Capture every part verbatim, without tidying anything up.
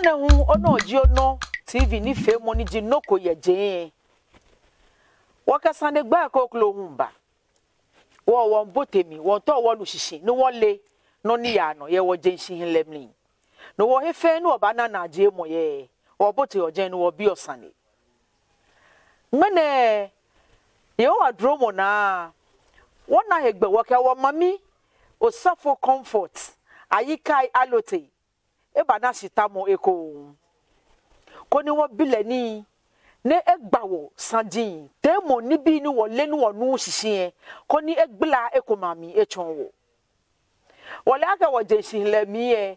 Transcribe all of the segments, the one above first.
Ŋmɛnɛ hu, Onɔ Ji Onɔ T V nifeemɔ ni ji Nɔ Ko Yɛ Jeŋ. Wɔkɛ sanegbaa kroko hu ba. Wɔ, wɔmiibote mli, wɔmiitao wɔnu shishi ni wɔle nɔ ni yaa nɔ yɛ wɔjeŋ shihilɛ mli. Ni wɔhe fɛɛ ni wɔbaana naajiemɔ yɛ, wɔboteɔ jeŋ ni wɔbiɔ sane. Ŋmɛnɛ, yɛ wɔ duromɔ naa, wɔna hegbɛ wɔkɛ wɔ mami, Osɔfo Comfort Ayikai Allotey, ebana shi tamɔ ekoŋŋ, koni wɔbi lɛ nii, ni egba wɔ saji teemɔ nibii ni wɔle ni wɔnuuu shishi lɛ, koni egbala ekomɛi amli etsɔɔ wɔ. Wɔle akɛ wɔjeŋ shihilɛ mli lɛ,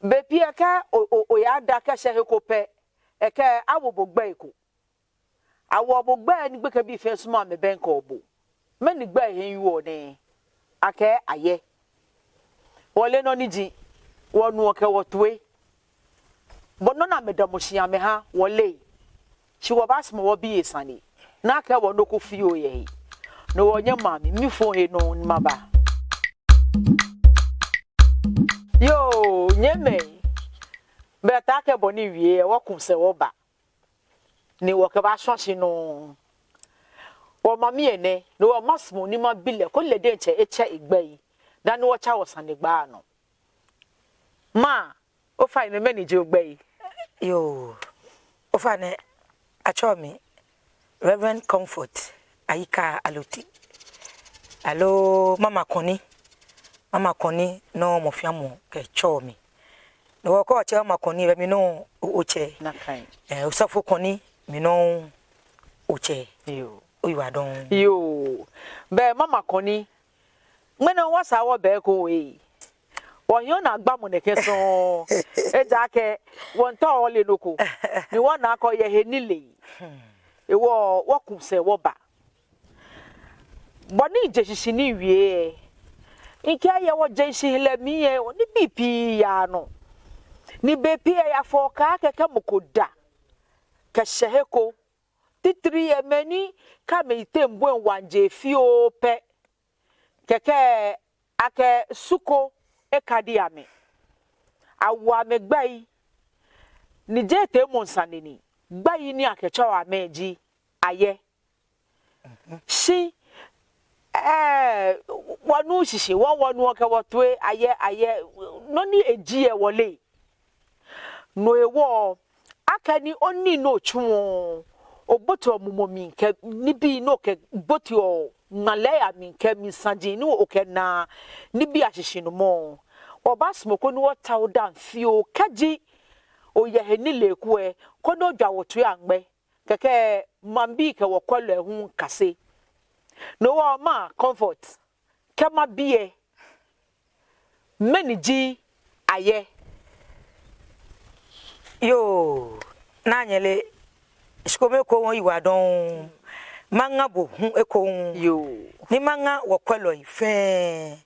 bei pii lɛ kɛ o, o, oyada kɛshɛ he ko pɛ, ekɛɛ awo bo gbɛi ko. Awo bo gbɛi ni gbekɛbii fɛɛ sumɔɔ amɛbɛŋkɛɔ bo. Mɛni gbɛi he miwieɔ nɛɛ? Akɛɛ ayɛ. Wɔle nɔ ni ji, wɔnuɔ kɛ wɔtoɔ. Bɔ nɔ ni amɛdamɔ shi amɛha, wɔleee. Shi wɔbaasumɔ wɔbi he sane, ni akɛɛ wɔ nɔ ko fioo yɛ he. Ni wɔnyɛmimɛi amli, mifo he nɔ ni maba. Yoo, nyɛmimɛi, belɛ taakɛ bɔ ni miwie lɛ, wɔku sɛɛ wɔba. Ni wɔkɛbaashwa shi nɔ. Wɔ mami lɛ nɛ, ni wɔmiisumɔ ni mabi lɛ, koni lɛ diɛŋtsɛ etsɛ egbɛi, dani wɔtsa wɔsanegbaa nɔ. Ma, ofainɛ, mɛni ji ogbɛi? Yoo, ofainɛ, atsɛɔ mi Reverend Comfort Ayikai Allotey. Aloo Mama Kɔni. Mama Kɔni nɔŋŋ mɔ fɛɛ mɔ kɛtsɛɔ mi. Ni wɔ kɛ otsɛ Mama Kɔni, belɛ mi nɔŋŋ o, otsɛ. Nakai. Ɛɛ, Osɔfo Kɔni, mi nɔŋŋ otsɛ. Yoo. Oyiwaladɔŋŋ. Yoo. Belɛ Mama Kɔni, ŋmɛnɛ wɔsaa wɔbɛ ekoŋŋ ee. Wɔhiɛ naagba mɔ nɛkɛ sɔŋŋ. Ejaakɛ wɔmiitao wɔle nɔ ko. Ni wɔna akɛ oyɛ henilee. Hewɔ wɔku sɛɛ wɔba. Bɔ ni mije shishi ni miwie lɛ, mikɛɛ yɛ wɔjeŋ shihilɛ mli lɛ, nibii pii yaa nɔ. Ni bei pii lɛ eyafɔɔ kaa akɛ kɛ mɔ ko da kɛshɛ he ko, titri lɛ mɛi ni kɛ amɛyiteŋ bɔi waŋ je fioo pɛ, kɛkɛ akɛ su ko ekadi amɛ. Awo amɛ gbɛi, ni jeee teemɔŋ sane ni, gbɛi ni akɛtsɛɔ amɛ ji ayɛ. Shi, ɛɛ, wɔnuuu shishi, wɔ, wɔnuɔ kɛ wɔtoɔ, ayɛ, ayɛ, nɔ ni eji lɛ wɔleee. No hewɔ, akɛni onii ni otsuɔ, oboteɔ mumɔ mli kɛ nibii ni okɛboteɔ ŋmalɛi amli kɛ mlisaji ni okɛnaa nibii ashishinumɔ. Wɔbaasumɔ koni wɔtao odaaŋ fioo kɛji oyɛ henilee ko lɛ, koni ojwa wɔtoi aŋmɛ. Kɛkɛ maŋbii kɛ wɔkwɛlɔi hu akase. No hewɔ Ma Comfort, kɛ mabi lɛ, mɛni ji ayɛ? Yoo, naanyɛle, shikome ekoŋŋ, oyiwaladɔŋŋ. Maŋa bo hu ekoŋŋ. Yoo. Ni maŋa wɔkwɛlɔi fɛɛ.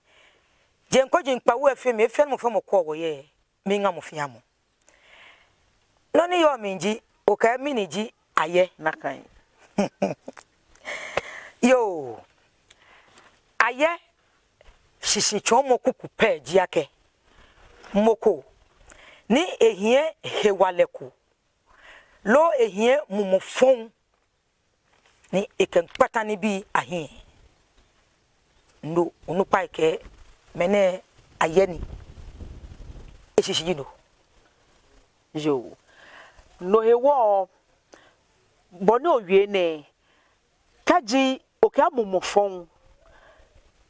Jeŋ koji kpawo lɛ fɛɛ mli, he fɛɛ ni mɔ fɛɛ mɔ kwɛɔ wɔ yɛ, miiŋa mɔ fɛɛ mɔ. Nɔ ni yɔɔ mli ji, okɛɛ mɛni ji ayɛ. Nakai. Yoo. Ayɛ shishitsɔɔmɔ kuku pɛ ji akɛ mɔ ko ni ehiɛ hewalɛ ko, loo ehiɛ mumɔ fɔŋ ni ekɛmiikpata nibii ahiɛ. No onukpai kɛɛ mɛnɛ ayɛ ni. Eshishi ji no. Yoo. No hewɔ, bɔ ni owie nɛɛ, kɛji okɛɛ mumɔ fɔŋ,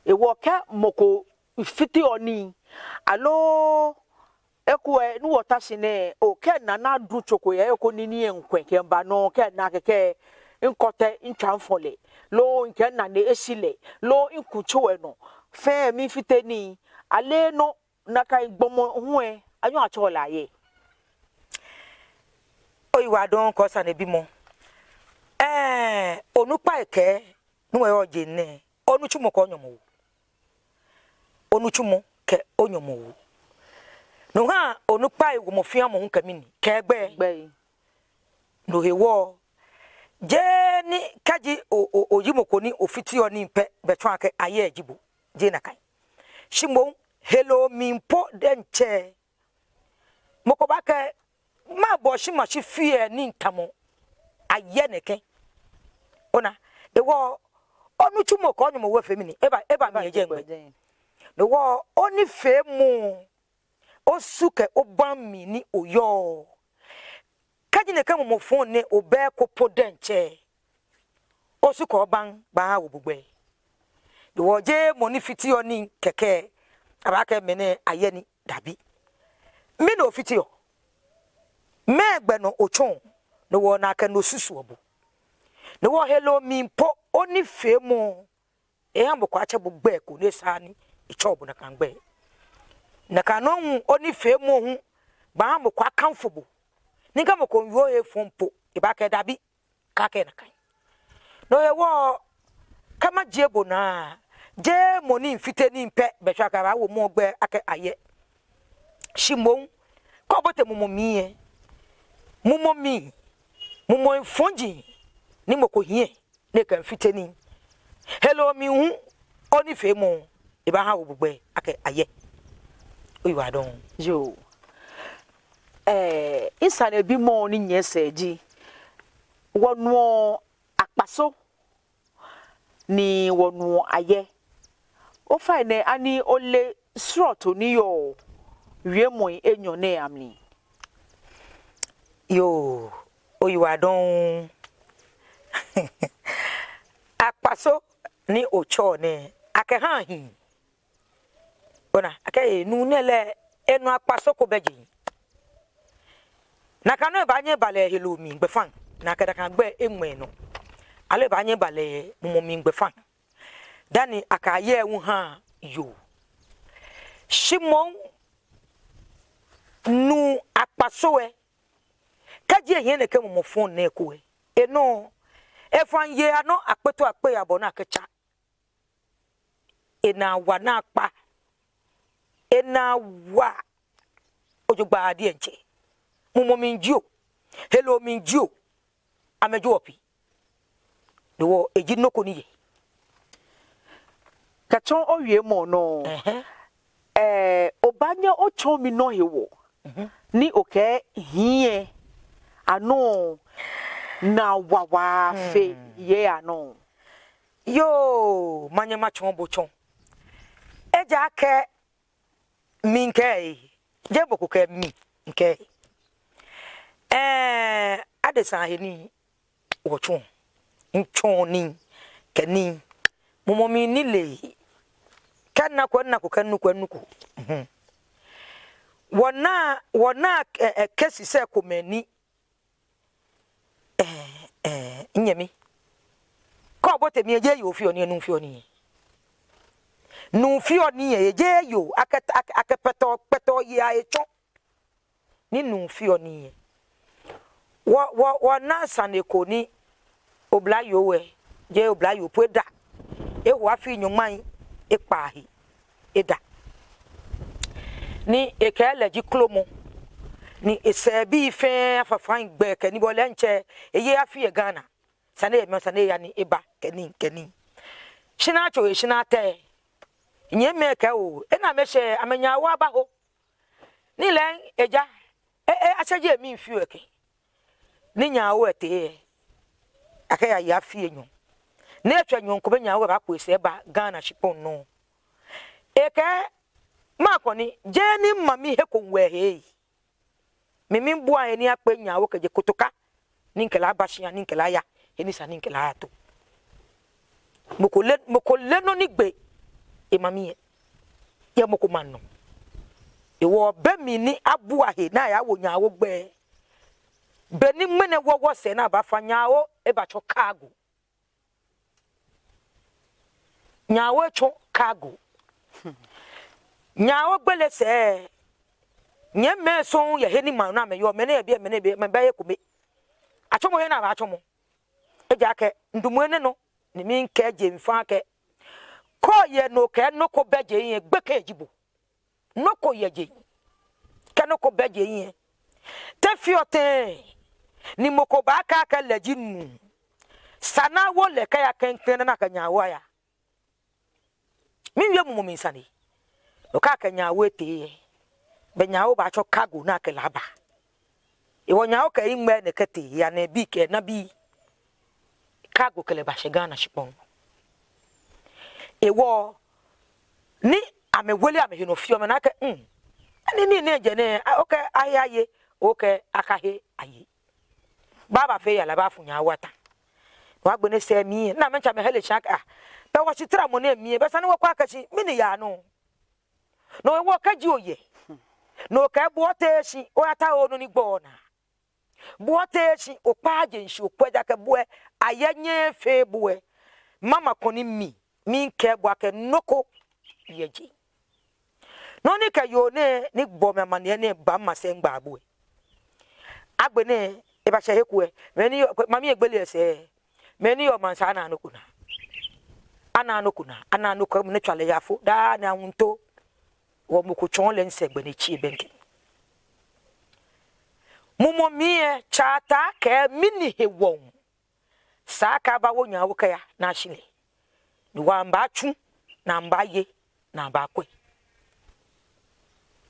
hewɔ kɛ mɔ ko fiteɔ nii, aloo ekolɛ ni wɔta shi nɛɛ, okɛɛ nana du tso ko yɛ he ko ni nii lɛ miikwɛ kɛmiiba nɔ, kɛna kɛkɛ mikɔtɛ mitswa mifɔ lɛ, loo mikɛ minane eshi lɛ, loo miku tso lɛ nɔ, fɛɛ miifite nii, aleenɔ, nakai gbɔmɔ hu lɛ, anyɛɔ atsɛɔ lɛ ayɛ. Oyiwaladɔŋŋ kɛ osanebimɔ. Ɛɛ, onukpai kɛɛ, ni wɔyɔɔ jeŋ nɛɛ, onitsumɔ kɛ onyɔmɔwoo. Onitsumɔ kɛ onyɔmɔwoo. No ha onukpai wo mɔ fɛɛ mɔ hu kɛ mɛni, kɛ egbɛi. Gbɛi. No hewɔ, jeee ni kɛji o, o, oyi mɔ ko ni ofiteɔ nii pɛ, belɛ etsɔɔ akɛ ayɛ ji bo. Jeee nakai. Shi moŋ, heloo mli po diɛŋtsɛ, mɔ ko baakɛɛ mabɔ shi mashi fioo ni tamɔ ayɛ nɛkɛ. Ona, hewɔ onitsumɔ kɛ onyɔmɔwoo fee mɛni, eba, eba mli yɛ jɛmɛ. Hewɔ onifeemɔ, osu kɛ obaa mli ni oyɔɔ. Kɛji nɛkɛ mumɔ fɔŋ nɛɛ obɛ eko po diɛŋtsɛ, osu kɛ obaa baawo bo gbɛi. Hewɔ jeee mɔ ni fiteɔ nii kɛkɛ abaakɛɛ mɛnɛ ayɛ ni, dabi. Mɛni ofiteɔ? Mɛɛ gbɛ nɔ otsɔɔ? Hewɔ nakai nɔ osusuɔ bo. Hewɔ heloo mli po onifeemɔ, ehaa mɔ ko atsɛ bo gbɛi ko ni esaaa ni etsɛɔ bo nakai gbɛi. Nakai nɔŋŋ hu onifeemɔ hu baaha mɔ ko akanfo bo. Ni kɛ mɔ ko miiwie ohe fɔŋ po, ebaakɛɛ dabi, kaakɛɛ nakai. No hewɔ, kɛ majie bo naa, jeee mɔ ni fiteɔ nii pɛ bɛ tsɔɔ akɛ abaawo mɔ gbɛi akɛ ayɛ. Shi moŋ, kɛ obote mumɔ mli lɛ, mumɔ mli, mumɔ fɔji ni mɔ ko hiɛ ni ekɛmiifite nii, heloo mli hu onifeemɔ, ebaaha awo bo gbɛi akɛ ayɛ. Oyiwaladɔŋŋ. Yoo. Ɛɛ, misanebimɔ ni nyɛsɛɛ ji, wɔnuɔ akpaso ni wɔnuɔ ayɛ. Ofainɛ, ani ole srɔto ni yɔɔ wiemɔi enyɔ nɛɛ amli? Yoo, oyiwaladɔŋŋ. Akpaso ni otsɔɔ nɛɛ, akɛhaa hii. Ona, akɛ nuu nɛɛ lɛ, enɔ akpaso ko bɛ jeŋ. Nakai nɔŋŋ ebaanyɛ eba lɛ heloo mli gbɛfaŋ, ni akɛ nakai gbɛi aŋmɛ enɔ. Aloo ebaanyɛ eba lɛ mumɔ mli gbɛfaŋ, dani akɛ ayɛ hu haa yoo. Shi moŋ nuu akpaso lɛ, kɛji ehiɛ nɛkɛ mumɔ fɔŋ nɛɛ eko lɛ, enɔ, efaŋ yeɔ anɔ akpeto akpei abɔ ni akɛtsa. Enaa wa naakpa. Enaa wa jogbaŋŋ diɛŋtsɛ. Mumɔ mli jio, heloo mli jio, amɛjoɔ pii. Hewɔ eji nɔ ko ni yɛ. Kɛtsɔ owiemɔ nɔ, ɛhɛɛ, ɛɛ, obaanyɛ otsɔɔ mi nɔ hewɔ, mhm, ni okɛɛ hii lɛ anɔ naa wa waa fe, hmm, yɛ anɔ? Yoo, manyɛ matsɔɔ bo tsɔ. Ejaakɛ mi mikɛɛ, jeee mɔ ko kɛɛ, mi mikɛɛ. Ɛɛ, adesa he ni wɔtsuɔ, mitsɔɔ nii kɛ nii, mumɔ mli nilee, kɛ nako, nako, kɛ nuko, nuko. Mhm. Wɔna, wɔna, ɛɛ, ɛɛ, cases komɛi ni, ɛɛ, ɛɛ, minyɛmi, kɛ obote mli lɛ, jeee yoo feɔ nii, nuu feɔ nii. Nuu feɔ nii lɛ, jeee yoo, akɛ, akɛ, akɛpɛtɛɔ, kpɛtɛɔ yei ahe tsɔ. Ni nuu feɔ nii lɛ. Wɔ, wɔ, wɔna sane ko ni oblayoo lɛ, jeee oblayoo po, eda. Eho afii nyɔŋmai ekpaa he, eda. Ni ekɛɛ lɛ ji kromɔ. Ni esɛɛbii fɛɛ afafaŋ gbɛ kɛ nii, bɔ lɛ ntsɛ, eye afii yɛ Ghana. Sane lɛ mli, sane lɛ ya ni eba kɛ nii, kɛ nii. Shinaa tso lɛ, shinaa tɛ. Nyɛmimɛi kɛɛ oo, ena amɛshɛ, amɛnyaa wɔ aba ho. Ni lɛ eja, e, e, ashɛ jɛmɛ fioo ekɛɛ. Ni nyaa wɔ etee lɛ, akɛ eyaye afii enyɔ. Ni etsɔ nyɔɔŋ kome nyaa wɔ baku esɛɛ eba Ghana shikpɔŋ nɔ. Ekɛɛ, makɔ ni, jeee ni mami he ko wɛ he. Mi miibua he ni akpe nyaa wɔ kɛjɛ Kotoka, ni mikɛ lɛ aba shia, ni mikɛ lɛ aya he ni sa ni mikɛ lɛ ayato. Mɔ ko le, mɔ ko le nɔ ni gbe emami lɛ, yɛ mɔ ko maŋ nɔ. Hewɔ be mli ni abua he ni ayawo nyaa wɔ gbɛ, be ni ŋmɛnɛ wɔ wɔsɛɛ ni abafa nyaa wɔ, ebatsɔ cargo. Nyaa wɔ etsɔ cargo. Nyaa wɔ gbele sɛɛ. Nyɛmimɛi sɔŋŋ yɛ he ni maŋ nɔ amɛyɔɔ, mɛi nɛɛ yɛ biɛ, mɛi nɛɛ yɛ biɛ, amɛbɛ he kome. Atsɔmɔ he ni abaatsɔmɔ. Ejaakɛ midamɔ enɛ nɔ, ni mikɛɛ jeŋ faŋŋ akɛ, kɛ oyɛ nɔ kɛ nɔ ko bɛ jeŋ lɛ, gbekɛ ji bo. Nɔ ko yɛ jeŋ. Kɛ nɔ ko bɛ jeŋ lɛ, te feɔ tɛŋŋ ni mɔ ko baakɛɛ akɛ lɛ ji nuu, sa ni awo lɛ kɛya klɛŋklɛŋ ni akɛ nyaa wɔ aya? Miiwie mumɔ mli sane. Okɛɛ akɛ nyaa wɔ etee lɛ, be nyaa wɔ baatsɔ cargo ni akɛ lɛ aba. Hewɔ nyɛ okɛ iŋmɛ nɛkɛ tee, ya nɛɛ bi kɛ nabi. Cargo kɛ lɛ bashɛ Ghana shikpɔŋ. Hewɔ ni amɛwele amɛhe nɔ fioo, amɛna akɛ, mm, ani nii nɛɛ jɛ nɛɛ, a, okɛɛ ahe aye, okɛɛ akahe aye. Baaba fɛɛ yara baafu nyɛ awo ata. No agbɛnɛ sɛɛ mli, ni amɛtsɛ amɛhe lɛ shi akɛ, ah, bɛ wɔshitramɔ nɛɛ mli, bɛ esa ni wɔkwɛ akɛ shi mɛni yaa nɔ. No hewɔ kɛji oyɛ, no kɛ bo ote shi, oyata onɔ ni gbɔ naa. Bo ote shi, okpa jeŋ shi, okwɛ ejaakɛ bo lɛ, ayɛ nyɛfee bo lɛ. Mama koni mi, mikɛɛ bo akɛ nɔ ko yɛ jeŋ. Nɔ ni kɛ yoo nɛɛ ni gbɔ mi amaniɛ nɛɛ ba masɛi ŋgba bo lɛ. Agbɛnɛ, ebashɛ he ko lɛ, mɛi ni yɔɔ, mami egbele esɛɛ, mɛi ni yɔɔ maŋsɛɛ anaaa nɔ ko naa. Anaaa nɔ ko naa, anaaa nɔ ko, mɔ ni tswa lɛ yaafo, daa nɛɛ ahuntoo. Hewɔ mɔ ko tsɔɔ lɛ misɛɛ gbɛ ni etsi ebɛŋkɛ. Mumɔ mli lɛ, Tsɛ Ataa kɛɛ mɛni hewɔ. Esa akɛ abawo nyɛ awo kɛya ni ashi lɛ. Ni wɔ amɛbaatsu, ni amɛbaaye, ni amɛbaakwɛ.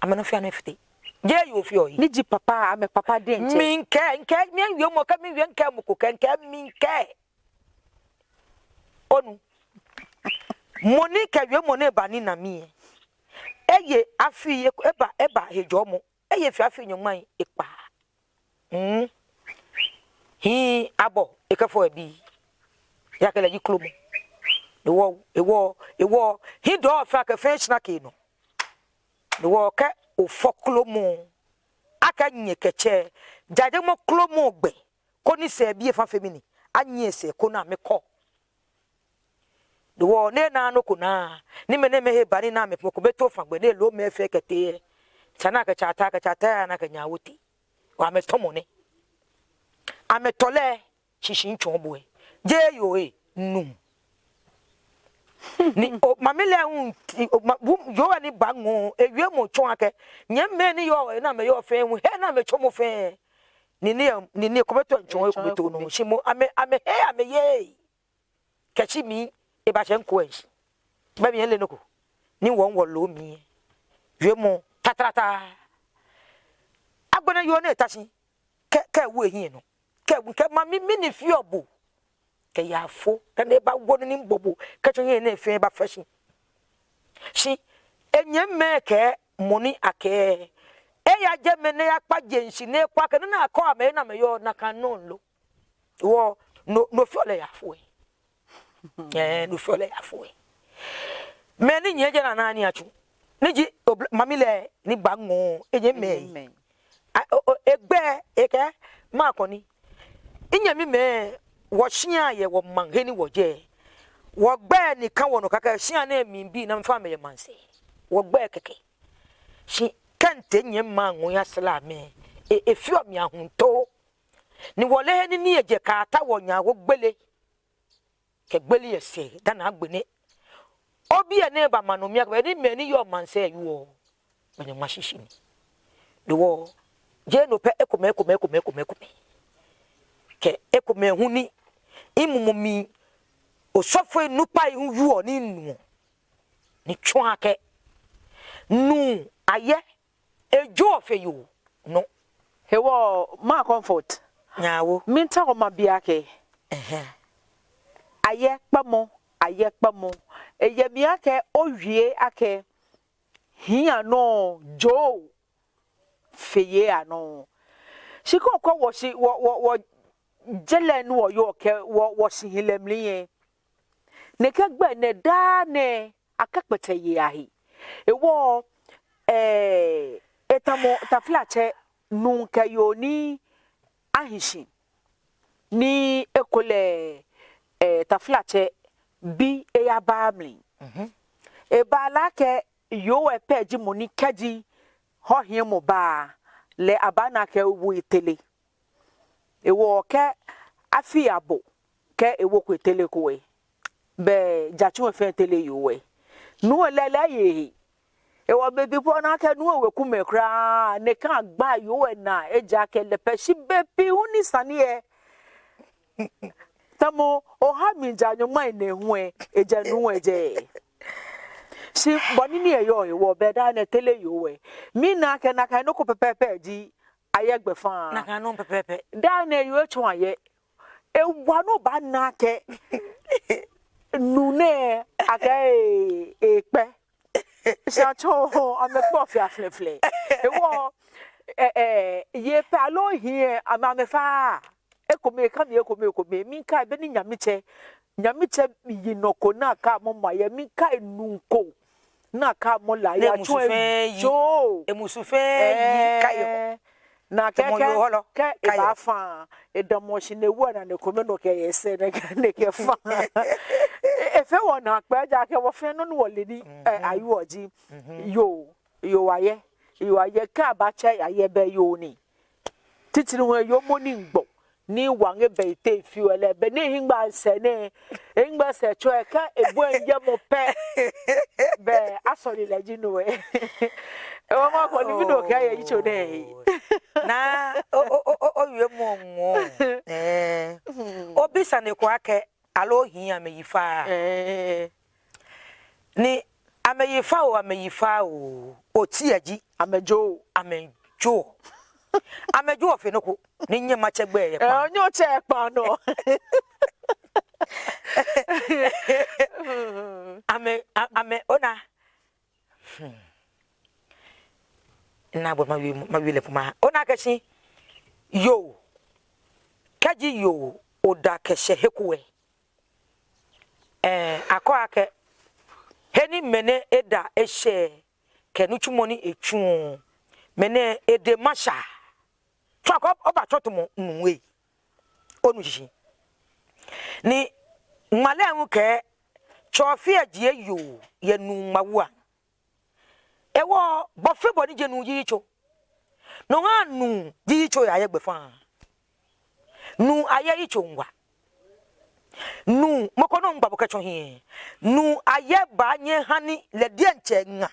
Amɛnɔ fɛɛ nɔ efite. Jeee yoo fɛɛ oyi. Ni ji papa, amɛ papa diɛŋtsɛ. Miikɛɛ, mikɛɛ, miiwie mɔ kɛ miwie mikɛɛ mɔ ko kɛ, mikɛɛ miikɛɛ. Onu. Mɔ ni kɛ wiemɔ nɛɛ ba ni na mi lɛ, eye afii, eba, eba hejɔɔmɔ. Eye fe afii nyɔŋmai ekpaa. Mm. Hii abɔ, ekɛfɔ ebii. Ejaakɛ lɛ ji kromɔ. Hewɔ, hewɔ, hewɔ, hii dɔɔ fɛɛ akɛ fɛɛ shina kɛ nɔ. Hewɔ kɛ ofɔ kromɔ, akɛ nyɛ kɛ tsɛ, jajemɔ kromɔ gbɛ, koni sɛɛ bii efa fe mɛni, anyiɛ sɛɛ koni amɛkɔ. Hewɔ ni enaaa nɔ ko naa, ni mɛi nɛɛ amɛhe ba ni na amɛ mɔ ko bɛ too fã gbɛ ni loo mɛi fɛɛ kɛtee lɛ. Esa ni akɛ Tsɛ Ataa, akɛ Tsɛ Ataa ya ni akɛ nyɛ awo tee. Hewɔ amɛtɔmɔ nɛ. Amɛtɔ lɛ shishi tsɔɔ bo lɛ. Jeee yoo lɛ, nuu. Ni o, mami lɛ hu, o, ma, wu, yoo lɛ ni baŋɔɔ, ewiemɔ tsɔɔ akɛ, nyɛmimɛi ni yɔɔ, ni amɛyɔɔ fɛɛ hu, he ni amɛtsɔmɔ fɛɛ. Ni, ni, ni, ni kome to tsɔɔ, kome to nɔ. Shi moŋ, amɛ, amɛhe, amɛyeee. Kɛshi mi, ebashɛ ŋkɔ eshi. Bɛ mi yɛ lɛ nɔ ko. Ni wɔ, wɔ loo mli. Wiemɔ, tatarata. Agbɛnɛ yoo nɛɛ ta shi. Kɛ, kɛ ewu ehiɛ nɔ. Kɛ, kɛ mami, mɛni feɔ bo. Kɛ yaafo, kɛ ni ebawo nii ni egbɔ bo. Kɛtsɔ hiɛ nɛɛ fɛɛ bafee shi. Shi, enyɛmimɛi kɛ mɔ ni akɛ. Eya jɛmɛ ni eyakpa jeŋ shi ni ekwɛ akɛ, ni akɔ amɛ, ni amɛyɔɔ nakai nɔŋŋ lo. Hewɔ, no, no feɔ lɛ yaafo lɛ. Ɛɛ, no feɔ lɛ yaafo lɛ. Mɛi ni nyiɛ jɛ naa ni atsu. Ni ji, obl-, mami lɛ, ni baŋɔɔ, enyɛmimɛi. Enyɛmimɛi. A, o, o, egbɛi, ekɛɛ, makɔ nii. Minyɛmimɛi, wɔshia yɛ wɔmaŋ he ni wɔjɛ. Wɔgbɛi ni ka wɔnɔ kaka shia nɛɛ mli bii ni amɛfa amɛyɛ maŋsɛɛ. Wɔgbɛi kɛkɛ. Shi kɛ́ mitee nyɛmaŋ ŋɔɔ yasra amɛ, e, efeɔ mi ahuntoo. Ni wɔle he ni nii ejɛ kɛta wɔnyɛ awo gbele. Kɛ gbele yɛ sɛɛ, dani agbɛnɛ. Obi enɛ ba maŋ nɔ mli akɛ, ni mɛi ni yɔɔ maŋsɛɛ yɔɔ. Mɛni ma shishi ni. Hewɔ, jeee no pɛ ekomɛi, ekomɛi, ekomɛi, ekomɛi. Kɛ ekomɛi hu ni, mimumɔ mli, osɔfoi onukpai hu yɔɔ ni minuɔ. Ni tsɔɔ akɛ, nuu ayɛ, ejɔɔ fe yoo nɔ. Hewɔ, Ma Comfort. Nyɛ awo. Miitao mabi akɛ. Ɛhɛɛ. Ayɛ kpamɔ, ayɛ kpamɔ. Eyɛ mli akɛ, owie akɛ, hii anɔ jɔɔ fe yei anɔ. Shi kɛ okwɛ wɔshi, wɔ, wɔ, wɔjɛ lɛ ni wɔyɔɔ kɛ, wɔ, wɔshihilɛ mli lɛ. Nɛkɛ gbɛi nɛɛ daa nɛɛ akɛkpɛtɛ yei ahe. Hewɔ, ɛɛ, etamɔ taflatsɛ nuu kɛ yoo ni ahi shi. Ni ekolɛ, ɛɛ, taflatsɛ bi eyaba mli. Mhm. Ebaa lɛ akɛ yoo lɛ pɛ ji mɔ ni kɛji hɔhiɛmɔ ba lɛ abaana akɛ ewu etere. Hewɔ kɛ afii abɔ kɛ ewoko etereko lɛ, bɛ jatsu lɛ fɛɛ tere yoo lɛ. Nuu lɛ lɛ eye ehe. Hewɔ bei pii po ona akɛ nuu lɛ wekumɛi kwraa nɛkɛ agba yoo lɛ naa ejaakɛ lɛ pɛ shi bei pii hu ni sane lɛ. Tamɔ oha mi ja nyɔŋmai nɛɛ hu lɛ, ejɛ nuu lɛ jɛi. Shi bɔ ni nii lɛ yɔɔ hewɔ bɛ daa nɛɛ etere yoo lɛ. Mina akɛ nakai nɔ ko pɛpɛɛpɛ ji ayɛ gbɛfaŋ. Nakai nɔŋŋ pɛpɛɛpɛ. Daa nɛɛ yoo etsɔ ayɛ. Ewa ni obaana akɛ nuu nɛɛ akɛ e, ekpɛ. Shi atsɔ amɛkpɔ fɛɛ flɛflɛ. Hewɔ, ɛ, ɛ, yei pɛ aloo hii, amɛ, amɛfa. Ekome kã mi, ekome, ekome. Mikai be ni Nyamitsɛ, Nyamitsɛ yi nɔ ko ni akɛmɔ mɔ ayɛ, mikai nuu ko ni akɛmɔ lɛ ayɛ, atsɔ ejo. Emusu fɛɛ yi kaiɔ. Ni akɛɛ kɛ, kɛ ebaafa, edamɔ shi ni ewo enane kome nɔ kɛye esɛɛ ni ekɛ, ni ekɛfa. Efee wɔ naakpɛɛ ejaakɛ wɔ fɛɛ nɔ ni wɔle ni, ɛ, ayoo ji. Yoo, yoo ayɛ, yoo ayɛ, kɛ abaatsɛ ayɛ bɛ yoo ni. Titri hu yoomo ni ŋgbɔ ni waŋ ebɛ ete fioo lɛ, be ni ehiŋmɛi asɛɛ nɛɛ, ehiŋmɛi asɛɛ tsɔ ekɛ ebɔi yɛ mɔ pɛ. Bɛ asɔle lɛ ji no ɛ. Ewa ma ko ni mi do kɛ yɛ yitso nɛɛ. Na o, o, o, o, owie mɔ ŋɔɔ. Ɛɛ. Obi sane ko akɛ aloo hii amɛyi fa. Ɛɛ. Ni amɛyi fa oo, amɛyi fa oo, oti eji. Amɛjo. Amɛjo. Amɛjo fe nɔ ko. Ni nyɛ matsɛ gbɛ yɛ kpaa. Ɛɛ, nyɛ otsɛ kpaa nɔ. Amɛ, a-, amɛ, ona. Hmm. Naa bɔ mawie, mawie lɛ kuma. Ona akɛ shi yoo, kɛji yoo oda kɛshɛ he ko ɛ. Ɛɛ, akɛɔ akɛ he ni mɛnɛ eda eshɛ kɛ nitsumɔ ni etsuɔ, mɛnɛ edɛŋ masha. Tsɔ akɛ obaatsɔ tamɔ nuu ɛ. Onu shishi. Ni ŋmalɛ hu kɛɛ, tsɔfeɛ jie yoo yɛ nuu ŋmawua. Hewɔ bɔ fɛɛ bɔ ni ji nuu ji yitso. No haa nuu ji yitso yɛ ayɛ gbɛfaŋ. Nuu ayɛ yitso ŋwa. Nuu mɔ ko nɔ ŋgba bo kɛtsɔ hiɛ. Nuu ayɛ baanyɛ hani lɛ diɛŋtsɛ ŋa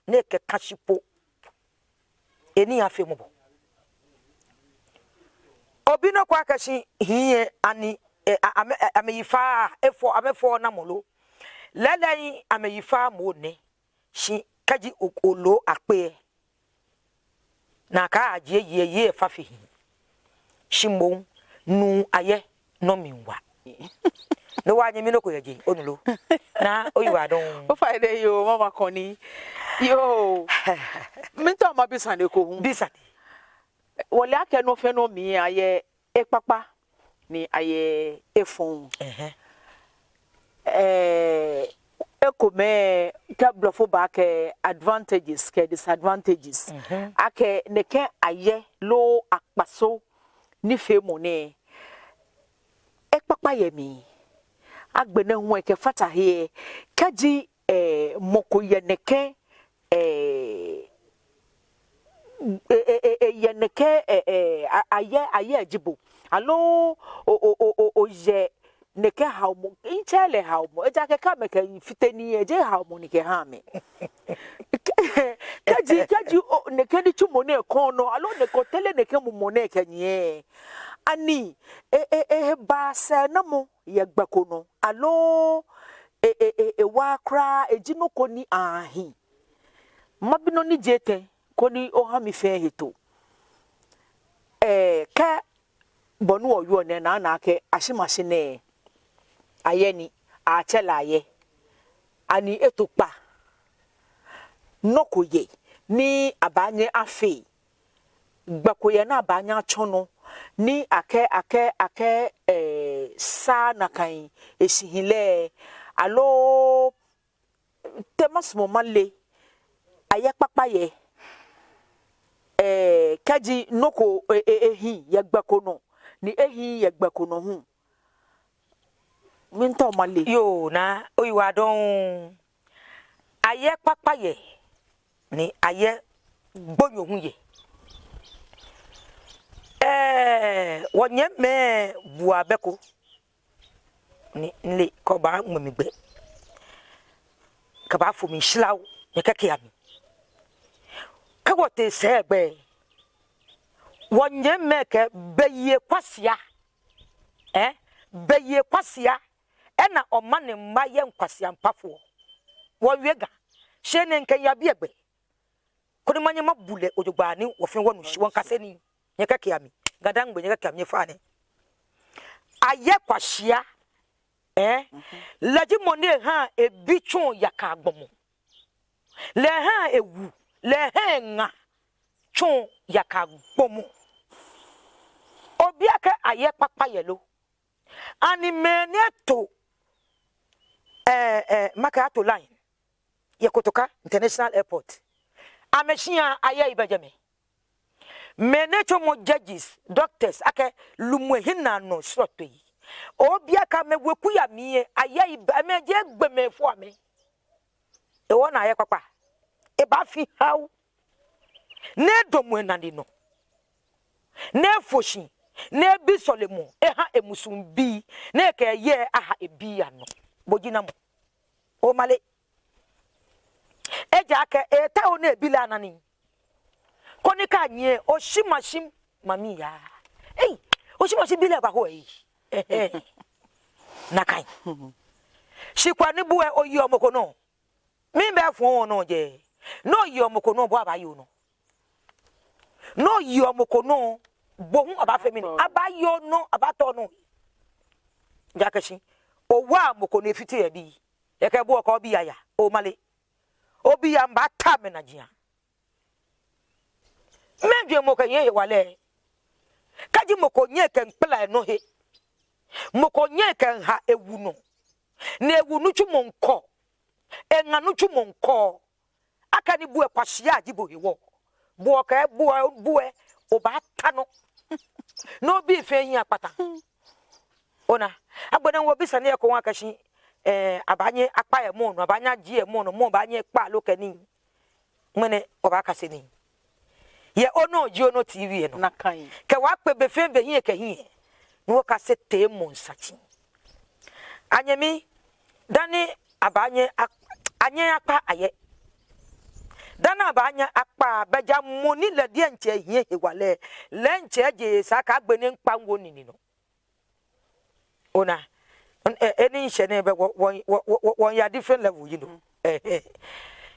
ni ekɛ kã shi po. Eni afee mɔbɔ. Obi nɔ ko akɛ shi hii ɛ ani, ɛ, a-, amɛ, ɛ, amɛyi fa, efɔ, amɛfɔ namɔ lo. Lɛɛlɛŋ amɛyi fa mɔ nɛ. Shi kɛji o-, olo akpe ɛ. Nakai ajie yei, yei efa fe hii. Shi moŋ nuu ayɛ nɔ mli wa. No wa nyɛmi nɔ ko yɛ jeŋ, onu lo. Naa oyiwaladɔŋŋ. Ofainɛ yoo, mama kɔni. Yoo. Miitao mabi sane ko hu. Bi sane. Wɔle akɛ nɔ fɛɛ nɔ mli ayɛ ekpakpa ni ayɛ efɔŋ. Ɛhɛɛ. Ɛɛ, ekomɛi kɛ blɔfo baakɛɛ advantages kɛ disadvantages. Mhm. Akɛ nɛkɛ ayɛ loo akpaso nifeemɔ nɛɛ, ekpakpa yɛ mli. Agbɛnɛ hu ekɛfata he, kɛji, ɛɛ, mɔ ko yɛ nɛkɛ, ɛɛ, e, e, e, eyɛ nɛkɛ, ɛɛ, ɛɛ, a-, ayɛ, ayɛ ji bo. Aloo o, o, o, o, oyɛ nɛkɛ haomɔ, mitsɛɛɛ lɛ haomɔ, ejaakɛ kɛ amɛkɛfite nii, ejeee haomɔ ni kɛha amɛ. Kɛ-, kɛji, kɛji o, nɛkɛ nitsumɔ nɛɛ kɔɔ nɔ, aloo nɛkɛ otere nɛkɛ mumɔ nɛɛ kɛnyiɛ, ani e, e, e, ebaa sɛɛnamɔ yɛ gbɛ ko nɔ, aloo e, e, e, ewa kwraa, eji nɔ ko ni ahi. Mabi nɔ ni ji etɛ, koni oha mi fɛɛ hetoo. Ɛɛ, kɛ bɔ ni wɔyɔɔ nɛɛ, naana akɛ ashimashi nɛɛ, ayɛ ni atsɛɔ lɛ ayɛ. Ani eto kpa? Nɔ ko yɛ ni abaanyɛ afee. Gbɛ ko yɛ ni abaanyɛ atsɔ nɔ ni akɛ, akɛ, akɛ, ɛɛ, saa nakai eshihilɛ, aloo te masumɔ male, ayɛ kpakpa yɛ, ɛɛ, kɛji nɔ ko e, e, ehi yɛ gbɛ ko nɔ, ni ehiii yɛ gbɛ ko nɔ hu. Miitao male. Yoo, naa oyiwaladɔŋŋ. Ayɛ kpakpa yɛ, ni ayɛ gbonyo hu yɛ. Ɛɛ, wɔnyɛmimɛi bua bɛ ko. Ni mile kɛ obaaŋmɛ mi gbɛ, kɛ obaafo mi shilao, nyɛkɛkɛa mi. Kɛ wɔtee sɛɛ gbɛ, wɔnyɛmimɛi kɛɛ beyie kwasia. Ɛɛ, beyie kwasia. Ena omaŋ nɛɛ mba yɛ ŋkwasia mpafoɔ. Wɔwie Ga. Shi enɛ mikɛya biɛ gbɛ, koni manyɛ mabu lɛ ojogbaŋŋ ni wɔ fɛɛ wɔnu shi wɔŋkase nii. Nyɛkɛkɛa mi. GaDangme, nyɛkɛkɛa mi, nyɛfaa nɛ. Ayɛ kwashia. Ɛɛ? Lɛ ji mɔ ni ehaa ebi tsɔɔ yaka gbɔmɔ. Lɛ ehaa ewu, lɛ ehaa eŋa tsɔɔ yaka gbɔmɔ. Obi akɛ ayɛ kpakpa yɛ lo? Ani mɛi ni ato, ɛɛ, ɛɛ, makɛɛ ato line yɛ Kotoka International Airport, amɛshia ayɛi bɛ jɛmɛ? Mɛi ni tsɔmɔ judges, doctors, akɛ lumɛi hiɛnaanɔ srɔtoi. Obi akɛ amɛweku yɛ mli yɛ ayɛi bɛ, amɛjeee gbɔmɛi fɔ amɛ? Ewɔ ni ayɛ kpakpa. Ebaafi haw. Ni edamɔ enane nɔ. Ni efo shi. Ni ebi sɔlemɔ. Eha emusuŋ bii. Ni ekɛ yei aha ebii anɔ. Bo ji namɔ? Omale. Ejaakɛ etaoɔ ni ebi lɛ ana nii. Koni kɛ anyiɛ, oshi mashi mami ya. Ei, oshi mashi bi lɛ baho ei. Nakai. Shi kwɛ ni bo lɛ oyeɔ mɔ ko nɔ. Mibɛ fɔŋ nɔ jɛ. Ni oyeɔ mɔ ko nɔ, bo abaaye onɔ. Ni oyeɔ mɔ ko nɔ, bo hu abaafee mɛni? Abaaye onɔ, abaatɔ onɔ. Ejaakɛ shi owa mɔ ko ni efite ebi. Ekɛ bo kɛ obi aya, omale. Obii amɛbaata amɛnajiaŋ. Mɛɛ jwɛŋmɔ kɛ hiɛ hewalɛ? Kɛji mɔ ko nyɛɛɛ ekɛ ŋkpala enɔ he, mɔ ko nyɛɛɛ ekɛ ŋha ewu nɔ, ni ewu nitsumɔ ŋkɔ, eŋa nitsumɔ ŋkɔ, akɛni bo lɛ kwashia ji bo hewɔ, bo kɛ bo lɛ, bo lɛ, obaata nɔ. Ni obii fɛɛ hiɛ akpata. Ona, agbɛnɛ wɔbi sane ko ŋwa akɛ shi, ɛɛ, abaanyɛ akpa yɛ mɔ nɔ, abaanyɛ ajie yɛ mɔ nɔ, mɔ baanyɛ akpa loo kɛ nii. Ŋmɛnɛ obaakase nii. Yɛ onɔ ji onɔ T V lɛ nɔ. Nakai. Kɛ wɔkpe be fɛɛ be hiɛ kɛ hiɛ. Ni wɔkase teemɔŋ saji. Anyɛmi, dani abaanyɛ a-, anyɛ akpa ayɛ. Dani abaanyɛ akpa, bɛ ja mɔ ni lɛ diɛŋtsɛ ehiɛ hewalɛ, lɛ diɛŋtsɛ eje esa akɛ agbɛnɛ ŋkpa ŋwo nine nɔ. Ona, ɛ, ɛ, ni ŋshɛ nɛɛ bɛ wɔ, wɔ, wɔ, wɔ, wɔ, wɔya different level, you know. Ɛhɛ.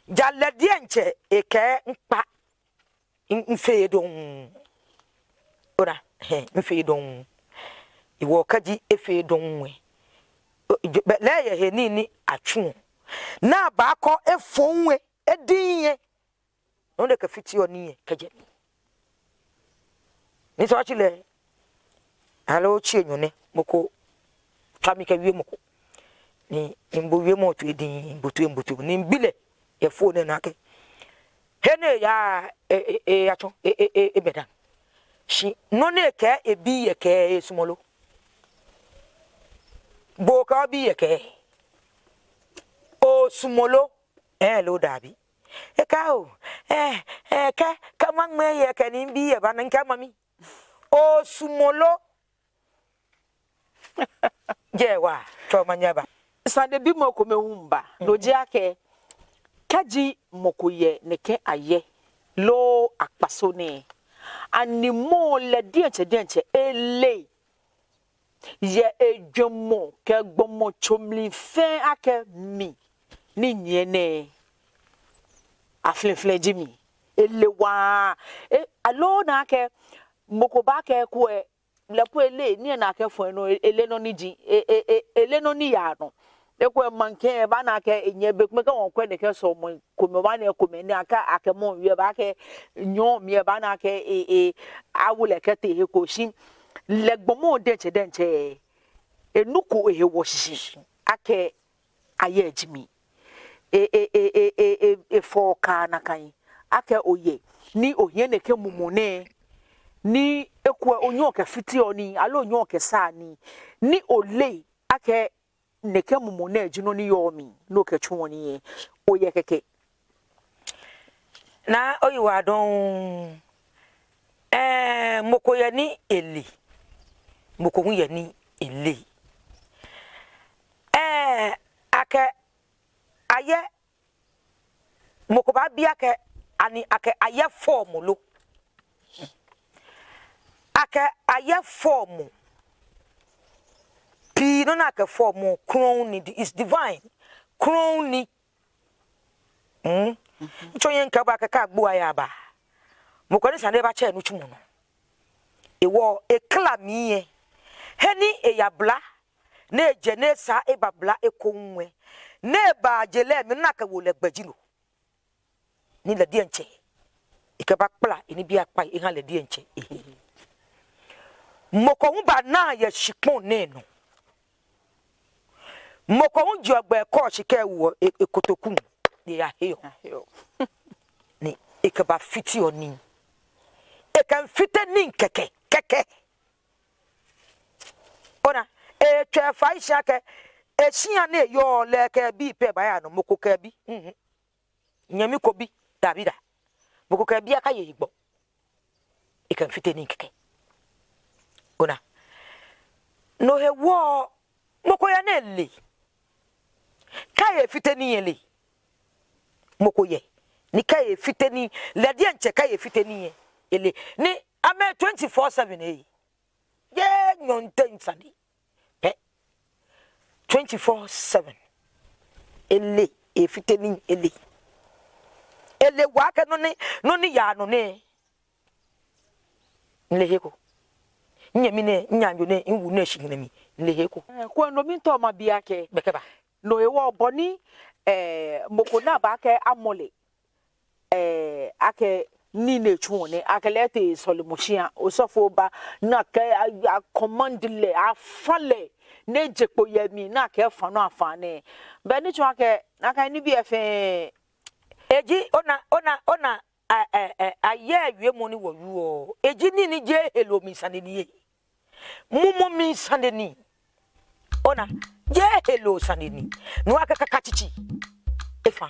Ja lɛ diɛŋtsɛ ekɛɛ ŋkpa, ŋ-, ŋfee dɔŋŋ. Ona, ɛhɛ, ŋfee dɔŋŋ. Ewɔ kɛji efee dɔŋŋ lɛ. O, j-, bɛ lɛ yɛ he nii ni atsuɔ. Ni abaakɔ efɔŋ lɛ, ediŋ lɛ. Nɔ ni ekɛfiteɔ nii lɛ kɛjɛ mli. Ni sɔ atsi lɛ, aloo otsi enyɔ nɛ, mɔ ko tswa mi kɛ wiemɔ ko. Ni, ni mibo wiemɔ lɛ toi ediŋ, mibo toi, mibo toi, ni mibi lɛ yɛ phone lɛ nɔ akɛ, he ni eya, e, e, e, eyatsɔ, e, e, e, ebɛ dã. Shi nɔ ni ekɛɛ ebi lɛ kɛɛ esumɔɔ lo? Bo kɛ obi lɛ kɛɛ osumɔɔ lo? Ɛɛ loo dabi? Ekɛɛ oo, ɛɛ, ɛɛ, kɛ, kɛ maŋmɛ lɛ kɛ ni mibi lɛ ba ni ŋkɛɛ mami. Osumɔɔ lo? Jɛ wa, tsɔɔ manyɛ maba. Sanebimɔ kome hu miiba. No ji akɛ, kɛji mɔ ko yɛ nɛkɛ ayɛ loo akpaso nɛɛ, ani mɔ lɛ diɛŋtsɛ diɛŋtsɛ ele yɛ ejwɛŋmɔ kɛ gbɔmɔtso mli fɛɛ akɛ mi ni nyiɛ nɛɛ, aflɛflɛ ji mi? Ele waa. E, aloo nakai mɔ ko baakɛɛ kwɛ, lɛ kwɛ ele, ni ena akɛ fɔŋ nɔ, e, ele nɔ ni ji, e, e, e, ele nɔ ni yaa nɔ. Ekwɛ maŋkɛ, ebaana akɛ enyɛ be kome kɛ wɔkwɛ nɛkɛ sɔɔmɔ komɛi, obaana ekomɛi ni akɛ, akɛ mɔ wie baakɛɛ nyɔɔŋ mli, ebaana akɛ, e, e, awo lɛ kɛtee he ko shi. Lɛ gbɔmɔ diɛŋtsɛ diɛŋtsɛ, enuko ehe wɔ shishi akɛ ayɛ ji mi. E, e, e, e, e, e, efɔɔ kaa nakai akɛ oyɛ ni ohiɛ nɛkɛ mumɔ nɛɛ, ni ekwɛ onyɛɔ okɛfiteɔ nii, aloo onyɛɔ okɛsaa nii, ni ole akɛ nɛkɛ mumɔ nɛɛ ji nɔ ni yɔɔ mli, ni okɛtsuɔ nii lɛ, oyɛ kɛkɛ. Naa, oyiwaladɔŋŋ. Ɛɛ, mɔ ko yɛ ni ele, mɔ ko hu yɛ ni eleee. Ɛɛ, akɛ ayɛ, mɔ ko baabi akɛ, ani akɛ ayɛ fɔɔ mɔ lo? Akɛ ayɛ fɔɔ mɔ. Pii nɔ ni akɛfɔɔ mɔ, krɔŋŋ ni, is divine. Krɔŋŋ ni. Hmm? Ntsɔ yɛ ŋkɛ bo akɛ kɛ agbo aya ba, mɔ ko ni sane batsɛ nitsumɔ nɔ. Hewɔ ekla mli lɛ, he ni eyabla, ni ejɛ ni esaa ebabla ekoŋŋ lɛ, ni ebaaje lɛ mli, ona akɛ wolɛ gbɛ ji no. Ni lɛ diɛŋtsɛ ekɛbakpla enibii akpai eha lɛ diɛŋtsɛ ehe. Mɔ ko hu banaaa yɛ shikpɔŋ nɛɛ nɔ. Mɔ ko hu jeɔ gbɛ kɔ shi kɛ ewo e- ekotoku ni eyaheɔ. Ni ekɛbafiteɔ nii. Ekɛmiifite nii kɛkɛ, kɛkɛ. Ona, etswa efai shi akɛ eshia ni eyɔɔ lɛ kɛ ebii pɛ baaya nɔ, mɔ ko kɛ ebi. Mhm. Nyɛmi ko bi, dabida. Mɔ ko kɛ ebi akaye hegbɔ. Ekɛmiifite nii kɛkɛ. Ona. No hewɔ, mɔ ko yɛ ni ele. Kɛ efite nii ele. Mɔ ko yɛ ni kɛ efite nii, lɛ diɛŋtsɛ kɛ efite nii ele. Ni amɛ twenty-four seven ee. Jeee nyɔɔŋteŋ sane pɛ. Twenty-four seven. Ele, efite nii ele. Ele waa akɛ nɔ ni, nɔ ni yaa nɔ nɛɛ, mileee he ko. Minyɛmi nɛɛ, minyaŋjo nɛɛ, miwu nɛɛ, shi nɛɛ mli, mileee he ko. Eh, kwɛ, no mli mitao mabi akɛ. Bɛ kɛba. No hewɔ bɔ ni, eh, mɔ ko ni aba akɛ amɔ lɛ, eh, akɛ nii ni etsuɔ nɛɛ, akɛ lɛ etee sɔlemɔ shia, osɔfo ba, ni akɛ a, a command lɛ, afã lɛ, ni eje kpo yɛ mli, ni akɛ efã nɔ afã nɛɛ. Bɛ ni tsɔɔ akɛ, nakai nibii lɛ fɛɛ. Eji, ona, ona, ona, a, a, a, ayɛ wiemɔ ni wɔwieɔ. Eji nii ni jeee heloo mli sane ni ee. Mumɔ mli sane ni. Ona, jeee heloo sane ni. No akɛ kakatsitsi efã.